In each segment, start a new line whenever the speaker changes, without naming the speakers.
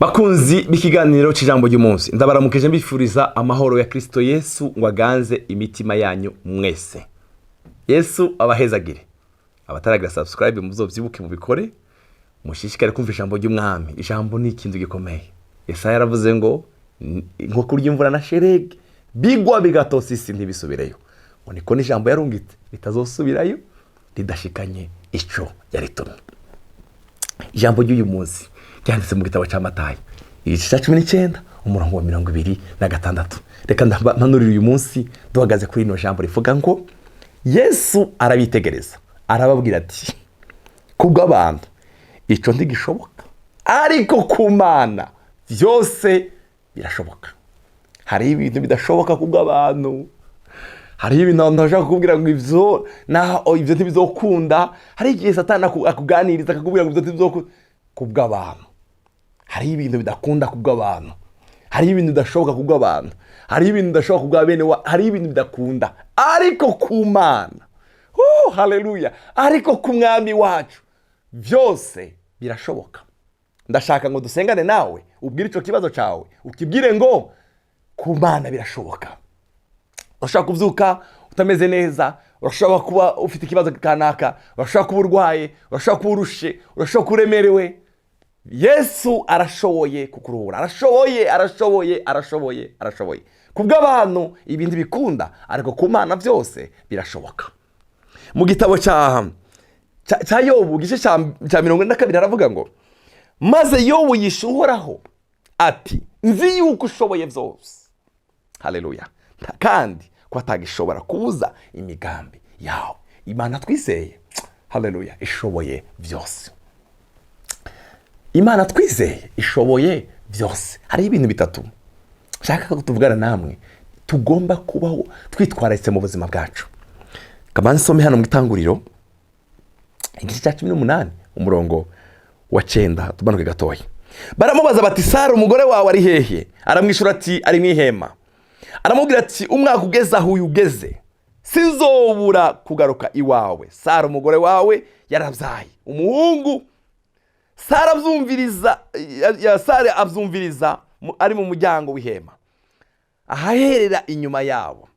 Bakunzi b'ikiganiro cy'ijambo ry'umunsi, ndabaramukije, mbifuriza amahoro ya Kristo Yesu ngo aganze imitima yanyu mwese. Yesu abahezagire. Abataragira subscribe, muzobyibuke mubikore, mushishikare kumva ijambo ry'umwami. Ijambo ni ikintu gikomeye. Yesaya yaravuze ngo nko kurya imvura na sheregi bigwa bigatosa isi ntibisubireyo, ngo niko n'ijambo yarungitse ritazosubirayo ridashikanye ico yaritumye. Ijambo ry'uyu munsi ryanditse mu gitabo cya Matayo, igice cya 19, umurongo wa 26. Reka mpanurire uyu munsi duhagaze kuri rino jambo rivuga ngo: "Yesu arabitegereza, arababwira ati: kubw'abantu icyo ntigishoboka, ariko ku Mana byose birashoboka." Hari ibintu bidashoboka kubw'abantu, hariho ibintu abantu bashaka kukubwira ngo ibyo naho ibyo ntibizokunda. Hari igihe Satani akuganiriza, akakubwira ngo ibyo ntibizokunda kubw'abantu. Hariho ibintu bidakunda kubw'abantu, hariho ibintu bidashoboka kubw'abantu, hariho ibintu bidashoboka kubwa bene wa, hariho ibintu bidakunda, ariko ku Mana, oh, haleluya, ariko ku Mwami wacu byose birashoboka. Ndashaka ngo dusengane nawe, ubwire icyo kibazo cyawe, ukibwire ngo ku Mana birashoboka. Urashobora kubyuka utameze neza, urashobora kuba ufite ikibazo kanaka, urashobora kuba urwaye, urashobora kuba urushe, urashobora kuba uremerewe. Yesu arashoboye kukuruhura. Arashoboye, arashoboye, arashoboye, arashoboye. Kubw'abantu ibintu bikunda, ariko ku Mana byose birashoboka. Mu gitabo cya Yobu, igice cya 42, haravuga ngo: "Maze Yobu yisha Uhoraho ati: nzi yuko ushoboye byose, haleluya, kandi ko atagishobora kubuza imigambi yawe." Imana twizeye, haleluya, ishoboye byose. Imana twizeye ishoboye byose. Hariho ibintu bitatu nshaka ko tuvugana namwe, tugomba kubaho twitwararitse mu buzima bwacu. Kabanza nsome hano mu Itanguriro, igice cya 18, umurongo wa 9, tumanuke gatoya. Baramubaza bati: "Sara umugore wawe ari hehe?" Aramwishyura ati: "Ari mu ihema." Aramubwira ati: "Umwaka ugeze aho uyu ugeze, sinzobura kugaruka iwawe, Sara umugore wawe yarabyaye umuhungu." Sara abyumviriza, Sara abyumviriza ari mu muryango w'ihema, ahaherera inyuma yabo.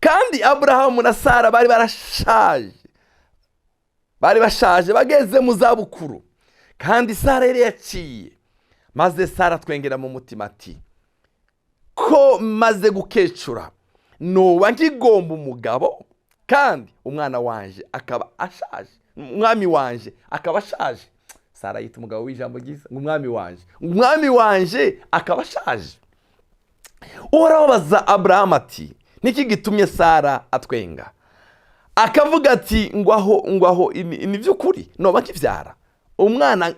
Kandi Aburahamu na Sara bari barashaje, bari bashaje bageze mu zabukuru, kandi Sara yari yaciye. Maze Sara atwengera mu mutima ati: "Ko maze gukecura, nuba nkigomba umugabo, kandi umwana wanje akaba ashaje, umwami wanje akaba ashaje?" Sara yita umugabo w'ijambo ryiza ngo umwami wanje, umwami wanje akaba ashaje. Uhoraho abaza Aburahamu ati: "Niki gitumye Sara atwenga, akavuga ati: ngwaho ngwaho, ni by'ukuri noba nkibyara umwana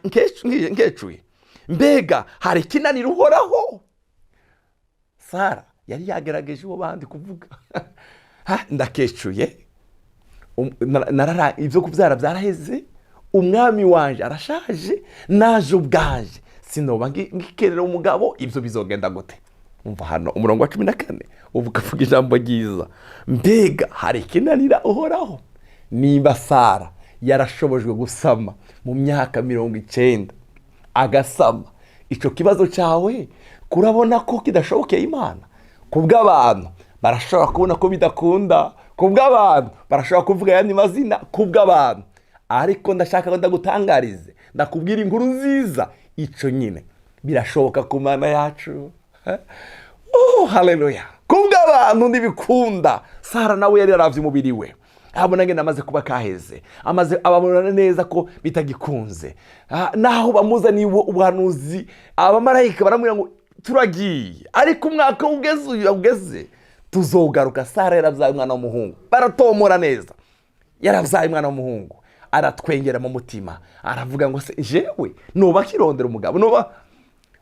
nkecuye? Mbega hari ikinanira Uhoraho?" Sara yari yagerageje uwo bandi kuvuga: "Ndakecuye, ibyo kubyara byaraheze, umwami wanje arashaje, naje ubwanje sinoba ngikerera umugabo, ibyo bizogenda gute?" Umva hano umurongo wa 14 uvuga ijambo ryiza: "Mbega hari ikinanira Uhoraho?" Nimba Sara yarashobojwe gusama mu myaka 90 agasama, icyo kibazo cyawe kurabona ko kidashobokeye Imana? Ku bw'abantu barashobora kubona ko bidakunda, ku bw'abantu barashobora kuvuga ayandi mazina ku bw'abantu, ariko ndashaka ngo ndagutangarize, ndakubwira inkuru nziza: icyo nyine birashoboka ku Mana yacu. Oh, haleluya! Ku bw'abantu ntibikunda. Sara nawe yari yaravye umubiri we, abona ngene amaze kuba kaheze, amaze ababona neza ko bitagikunze. Naho bamuzaniye ubuhanuzi, abamarayika baramubwira ngo: "Turagiye, ariko umwaka ugeze uyu ugeze tuzogaruka, Sara yarabyaye umwana w'umuhungu." Baratomora neza, yarabyaye umwana w'umuhungu. Aratwengera mu mutima, aravuga ngo: "Se jewe nuba kirondera umugabo nuba?"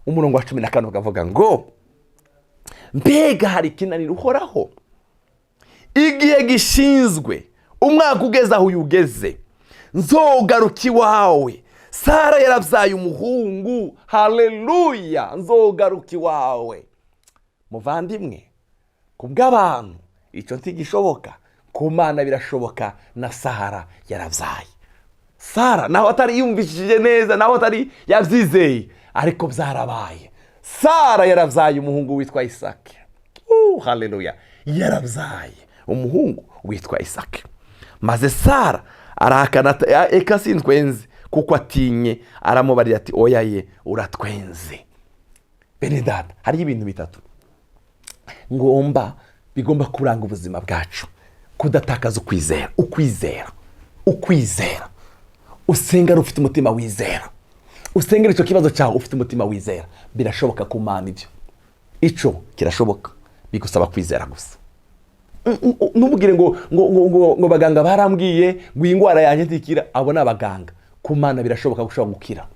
Umurongo wa 14 ukavuga ngo: "Mbega hari ikinanira Uhoraho? Igihe gishinzwe, umwaka ugeze aho uyu ugeze, nzogaruka iwawe, Sara yarabyaye umuhungu." Haleluya! Nzogaruka iwawe. Muvandimwe, ku bw'abantu icyo ntigishoboka, ku Mana birashoboka. Na Sara yarabyaye. Sara nawe atari yumvishije neza, nawe atari yabyizeye, Ariko byarabaye. Sara yaravyaye umuhungu witwa Isake. Haleluya! Yaravyaye umuhungu witwa Isake. Maze Sara arahakana ati: "Eka, sintwenze," kuko atinye. Aramubarira ati: "Oya ye, uratwenze." Bene data, hariho ibintu bitatu ngomba bigomba kuranga ubuzima bwacu: kudatakaza ukwizera, ukwizera, ukwizera. Usengera ufite umutima wizera, usengera icyo kibazo cyawe ufite umutima wizera. Birashoboka ku Mana ibyo, icyo kirashoboka, bigusaba kwizera gusa. Ntubwire ngo baganga barambwiye ngo iyi ndwara yanjye ntikira. Abo ni abaganga. Ku Mana birashoboka ko ushobora gukira,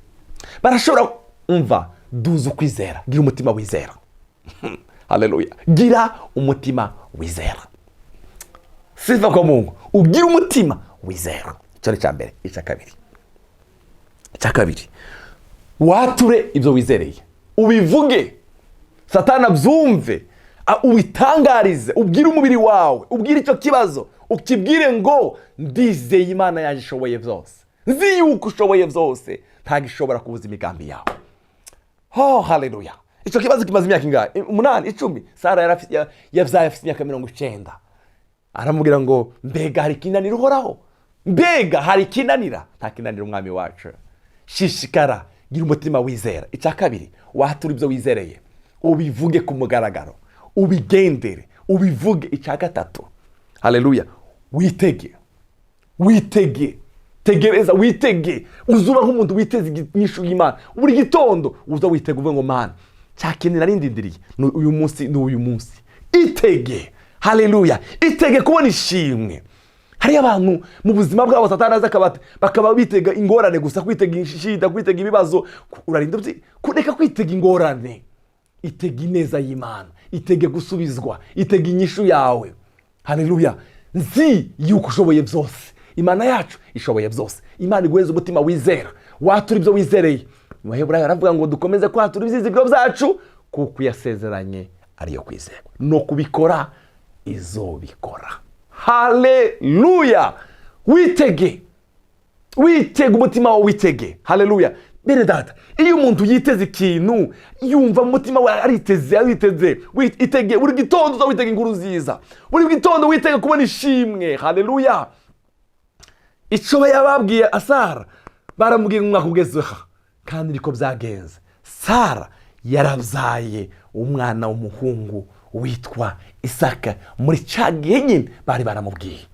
barashobora. Umva, duza ukwizera, gira umutima wizera. Haleluya! Gira umutima wizera. Sifa kwa Mungu. Ugira umutima wizera. Icyo ni icya mbere. Icya kabiri, wature ibyo wizereye, ubivuge, Satana abyumve, ubitangarize, ubwire umubiri wawe, ubwire icyo kibazo, ukibwire ngo: "Ndizeye Imana yanjye ishoboye byose, nzi yuko ushoboye byose, ntabwo ishobora kubuza imigambi yawe." Oh, haleluya! Icyo kibazo kimaze imyaka ingahe? 8, 10. Sara yabyaye afite imyaka 90. Aramubwira ngo: "Mbega hari ikinanira Uhoraho? Mbega hari ikinanira?" Nta kinanira Umwami wacu. Shishikara, gira umutima wizera. Icya kabiri, watura ibyo wizereye, ubivuge ku mugaragaro, ubigendere, ubivuge. Icya gatatu, haleluya, witege, witege, tegereza, witege. Uzuba nk'umuntu witeze inyishu y'Imana. Buri gitondo uza witega, uvuge ngo: "Mana, cya kintu narindindiriye ni uyu munsi, ni uyu munsi." Itege, haleluya, itege kubona ishimwe. Hariyo abantu mu buzima bwabo Satani aza bakaba bitega ingorane gusa, kwitega ishida, kwitega ibibazo. Urarinda kureka kwitega ingorane. Itega ineza y'Imana, itege gusubizwa, itege inyishu yawe. Haleluya! Nzi yuko ushoboye byose. Imana yacu ishoboye byose. Imana iguheza umutima wizera, watura ibyo wizereye. Mu Baheburayo aravuga ngo dukomeze kwatura ibyizigiro byacu, kuko yasezeranye ariyo kwizerwa, no kubikora izobikora. Haleluya! Witege, witege, umutima wawe witege. Haleluya! Bene data, iyo umuntu yiteze ikintu, yumva mu mutima we ariteze, ariteze. Itege buri gitondo, uza witega inkuru nziza. Buri gitondo witege kubona ishimwe. Haleluya! Icyo yababwiye asara, baramubwiye ngo umwaka ugezeho, kandi niko byagenze. Sara yarabyaye umwana w'umuhungu witwa Isaka muri cya gihe nyine bari baramubwiye.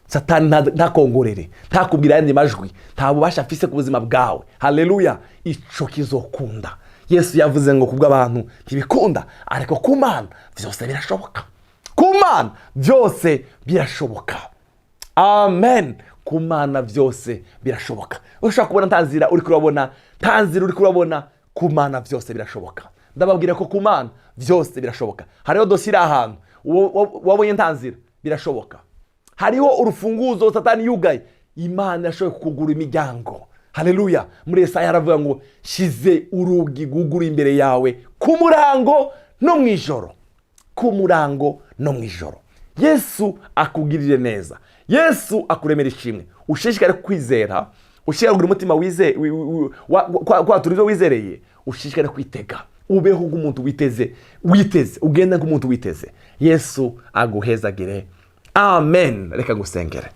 Satani ntakongorere, ntakubwira ayandi majwi, nta bubasha afise ku buzima bwawe. Haleluya! Ico kizokunda. Yesu yavuze ngo kubw'abantu ntibikunda, ariko ku Mana byose birashoboka. Ku Mana byose birashoboka. Amen. Ku Mana byose birashoboka. Ushobora kubona nta nzira uri kurabona, nta nzira uri kurabona. Ku Mana byose birashoboka. Ndababwira ko ku Mana byose birashoboka. Hariho dosiye iri ahantu wabonye nta nzira, birashoboka. Hariho urufunguzo Satani yugaye, Imana yashoboye kugura imiryango. Haleluya! Muri Yesaya aravuga ngo: "Shize urugi rwugura imbere yawe ku murango no mu ijoro." Ku murango no mu ijoro. Yesu akugirire neza, Yesu akuremera ishimwe. Ushishikare kwizera, ushishikare kugira umutima wize kwatura ibyo wizereye, ushishikare kwitega, ubeho nk'umuntu witeze, witeze, ugenda nk'umuntu witeze. Yesu aguhezagire. Amen. Reka ngusengere.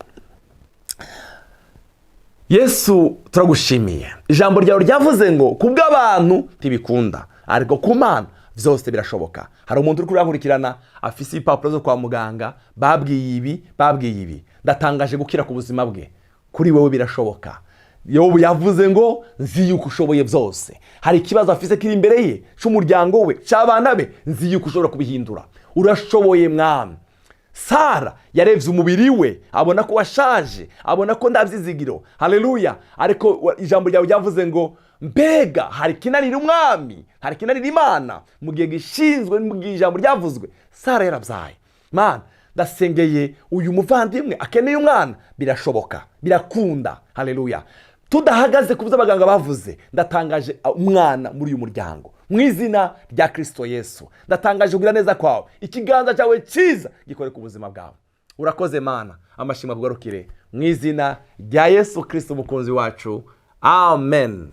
Yesu, turagushimiye. Ijambo ryawe ryavuze ngo kubw'abantu ntibikunda, ariko ku Mana byose birashoboka. Hari umuntu uri kurankurikirana afise ibipapuro zo kwa muganga, babwiye ibi, babwiye ibi. Ndatangaje gukira ku buzima bwe. Kuri wowe birashoboka. Yobu yavuze ngo: "Nzi yuko ushoboye byose." Hari ikibazo afise kiri imbere ye, cy'umuryango we, cy'abana be. Nzi yuko ushobora kubihindura. Urashoboye, Mwami. Sara yarebye umubiri we, abona ko washaje, abona ko nta byizigiro. Haleluya! Ariko ijambo ryawe ryavuze ngo: "Mbega hari ikinanira Umwami? Hari ikinanira Imana?" Mu gihe gishinzwe, mu gihe ijambo ryavuzwe, Sara yarabyaye. Mana, ndasengeye uyu muvandimwe akeneye umwana. Birashoboka, birakunda. Haleluya! Tudahagaze ku byo abaganga bavuze, ndatangaje umwana muri uyu muryango mu izina rya Kirisito Yesu. Ndatangaje kugira neza kwawe, ikiganza cyawe cyiza gikore ku buzima bwawe. Urakoze Mana, amashimwe akugarukire mu izina rya Yesu Kirisito umukunzi wacu. Amen.